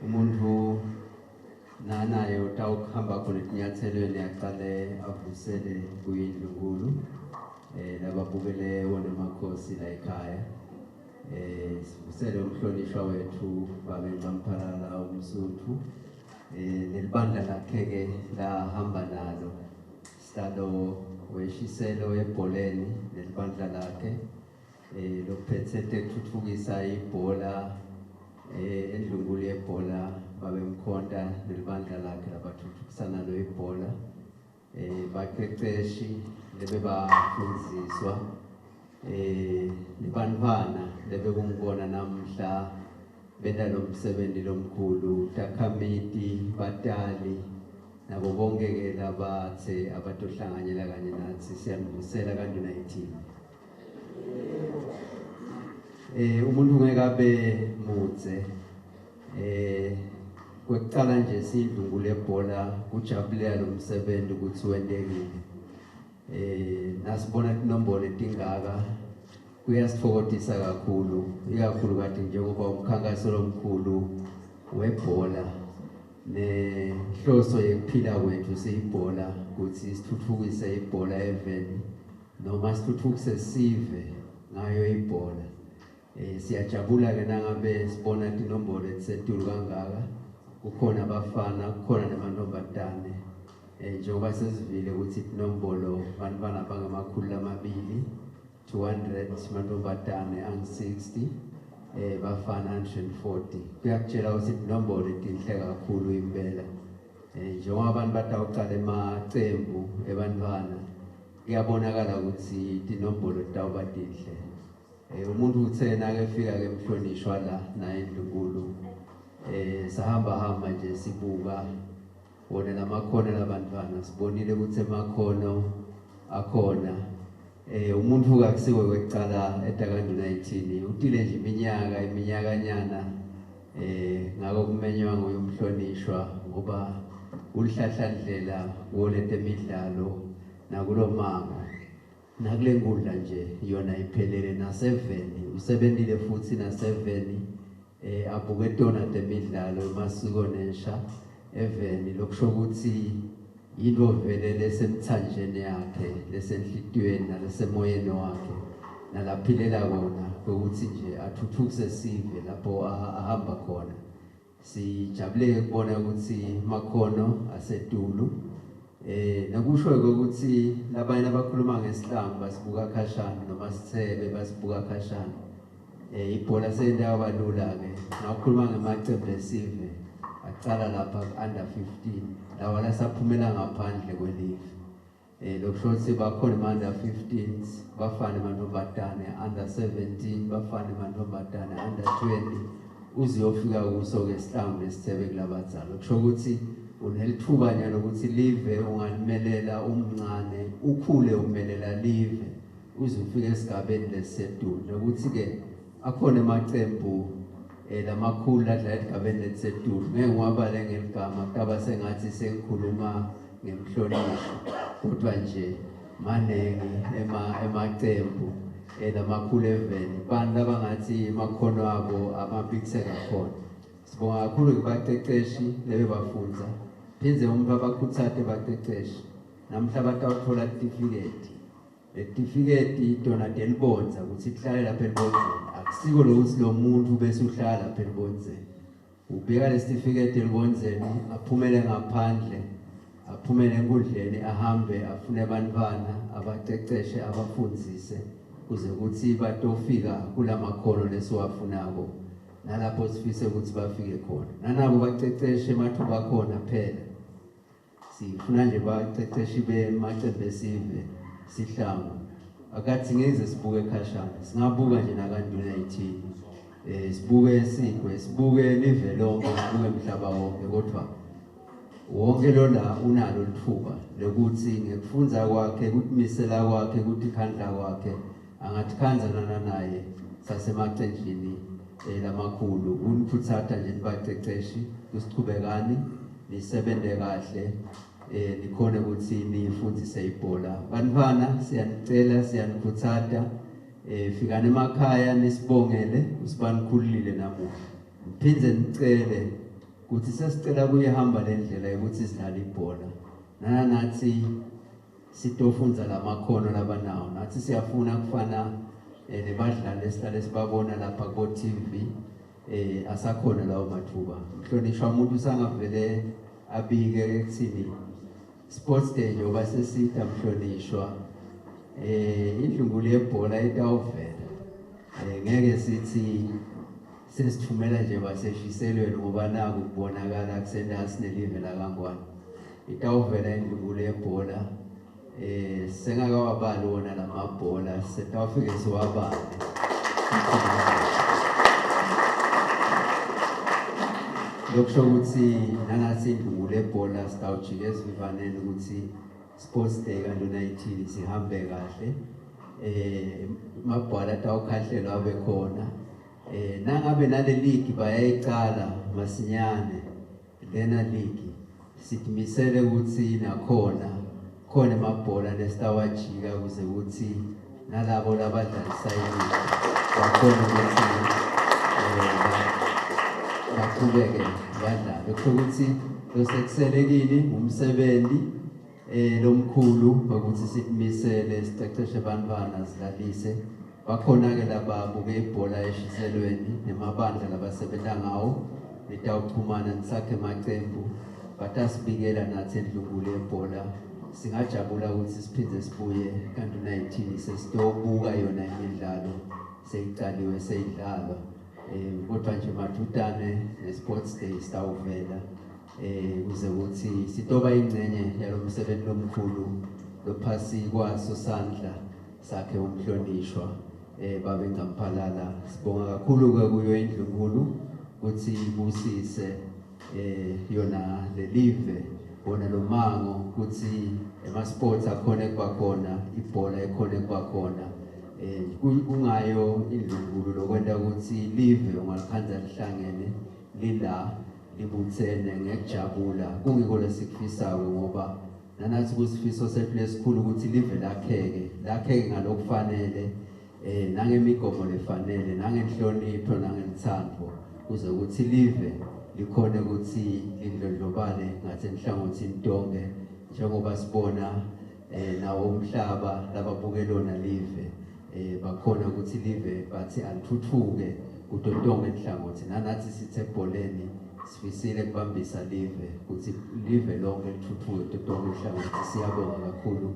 Umuntu nanaye utawukuhamba khona etinyathelweni aqale avusele kuyindlunkulu lababukele wona amakhosi la ekhaya. Sivusele umhlonishwa wethu babe Ncamphalala uMsuthu nelibandla lakhe ke lahamba nalo sihlalo weshiselo ebholeni nelibandla lakhe lokuphethe tekuthuthukisa ibhola endlunkulu yebhola babe Mkhonta nelibandla lakhe labathuthukisa nalo ibhola baqeqeshi lebebafundziswa nebantfwana lebekungibona namhla benta lo msebenzi lomkhulu takhamiti batali nabo bonke ke labathe abatohlanganyela kanye nathi siyanivusela kaNduna yethini. Umuntu ngeke abe mudze kwekucala nje sindlungule ebhola kujabulela lo msebenzi ukuthi wentekile. Nasibona tinombolo etingaka kuyasithokozisa kakhulu ikakhulukati njengoba umkhankaso lomkhulu webhola nenhloso yekuphila kwethu siyibhola ukuthi sithuthukise ibhola eveni noma sithuthukise sive ngayo ibhola. Siyajabula ke nangabe sibona tinombolo etisetulu kangaka kukhona abafana kukhona namantombazane njengoba sesivile ukuthi tinombolo bantwana bangama-200 200 mantombazane angu-60 bafana 140. Kuyakutshela ukuthi tinombolo tinhle kakhulu impela. Njengoba abantu batawucala emacembu ebantwana kuyabonakala ukuthi tinombolo titawuba tinhle. Umuntu uthe nakefika ke emhlonishwa la naye endlunkulu sahamba hamba nje sibuka wona lamakhono labantwana sibonile ukuthi emakhono akhona. Umuntu kakusiwe kwekucala etakanduna yithini utile nje iminyaka iminyakanyana ngako kumenywa nguye umhlonishwa ngoba ulihlahlandlela woletemidlalo nakulomango nakule nkundla nje yona iphelele naseveni usebentile futhi naseveni abuke tona temidlalo emasiko nensha eveni lokusho ukuthi into vele lesemthanjeni yakhe lesenhlitiyweni nalesemoyeni wakhe nalaphilela kona ukuthi nje athuthukise sive lapho ahamba khona. Sijabuleke kubona ukuthi makhono asetulu nakusho ukuthi labanye abakhuluma ngesihlangu basibuka khashana noma sithebe basibuka khashana. Ibhola seyindawo balula ke nawukhuluma ngemacembu esive acala lapha under 15 lawa lasaphumela ngaphandle kwelive. Lokusho ukuthi bakhona ema under 15s bafana amantombazane under 17 bafana amantombazane under 20 uze uyofika kuso ke sihlangu nesithebe kulabadzala. Kusho ukuthi unelithuba nyalo ukuthi live ungalimelela umncane ukhule umelela live uze ufike esigabeni lesisedulu nokuthi ke akhona emacembu lamakhulu adlala esigabeni lesisedulu ngeke ngiwabale ngeligama kutaba sengathi sengikhuluma ngemhlonishwa kodwa nje manengi emacembu lamakhulu eveni bantu labangathi makhono abo amabikiseka khona. Sibonga kakhulu kubaqeqeshi lebebafundza phindze umuntu abakhutsate baqeqeshi namhla batawuthola certificate. Certificate tona telibonza ukuthi ihlale lapha elibonzeni akusiko lokuthi lo muntu bese uhlala lapha elibonzeni ubeka le certificate elibonzeni aphumele ngaphandle aphumele enkundleni ahambe afune abantwana abaqeqeshe abafundzise kuze ukuthi batofika kulamakhono lesiwafunako nalapho sifise ukuthi bafike khona nanabo baqeqeshe emathuba akhona phela. Sifuna nje baqeqeshi bemacembu esive sihlangu akathi ngeze sibuke khashana singabuka nje nakanduna yithini sibuke sigwe sibuke live lonke sibuke emhlaba wonke kodwa wonke lona unalo lithuba lokuthi ngekufundza kwakhe kutimisela kwakhe kutikhandla kwakhe angatikhandza nana naye sasemacenjini lamakhulu. Unikhutsata nje nibaqeqeshi kusichubekani nisebente kahle nikhone ukuthi nifundzise ibhola. Bantfwana siyanicela siyanikhutsata fikani emakhaya nisibongele usibanikhululile namuhla niphindze nicele Kutsi sesicela kuyihamba le ndlela yokuthi sidlale ibhola. Nana nathi sitofundza lamakhono labanawo. Nathi siyafuna kufana nebadlali esihlale sibabona lapha ko TV. Asakhona lawo mathuba. Mhlonishwa, umuntu usangavele abike ekuthini Sports Day njengoba sesitha, mhlonishwa, indlunkulu yebhola itawuvela. Ngeke sithi sesithumela nje baseshiselweni ngoba naku kubonakala kusentasi nelive lakaNgwane. Itawuvela indlunkulu yebhola. Sengakawabali wona lamabhola, setawufike siwabale. Lokusho ukuthi nanathi indlunkulu yebhola sitawujika esivivaneni ukuthi Sports Day ka-19 sihambe kahle. Amabhola atawukhahlelwa abe khona. Nangabe nale league bayayicala masinyane lena league, sitimisele ukuthi nakhona khona emabhola lesitawajika kuze ukuthi nalabo labadlalisa i-league bakhona ukuthi baqhubeke badlale. Kusho ukuthi losekusele umsebenzi lomkhulu ukuthi sikumisele, siceceshe abantwana, sidlalise. Bakhona ke lababuke ibhola eshiselweni nemabandla labasebenza ngawo, nitawuchumana nisakhe emacembu, batasibikela nathi endlunkulu yebhola. Singajabula ukuthi siphindze sibuye kanti 19 sesitobuka yona imidlalo seyicaliwe, seyidlalwa. Kodwa nje madudane ne-Sports Day sitawuvela kuze ukuthi sitoba ingcenye yalomsebenzi lomkhulu lophasi kwaso sandla sakhe umhlonishwa babe Ncamphalala. Sibonga kakhulu ke kuyo indlunkulu ukuthi ibusise yona lelive, wona lomango, ukuthi ema sports akhona kuba khona, ibhola ekhona kuba khona. Kungayo indlunkulu lokwenta ukuthi live ungalikhandza lihlangene lila libuthene ngekujabula. Kungiko lesikufisako ngoba nanathi kusifiso sethu lesikhulu ukuthi live lakheke, lakheke ngalokufanele, nangemigomo lefanele, nangenhlonipho, nangelithando, kuze ukuthi live likhone ukuthi lindlondlobale ngasenhlangothini tonke, njengoba sibona nawo umhlaba lababuke lona live bakhona ukuthi live bathi alithuthuke kuto tonke inhlangothi. Nanathi sithe ebholeni sifisile kubambisa live ukuthi live lonke lithuthuke kuto tonke inhlangothi. Siyabonga kakhulu.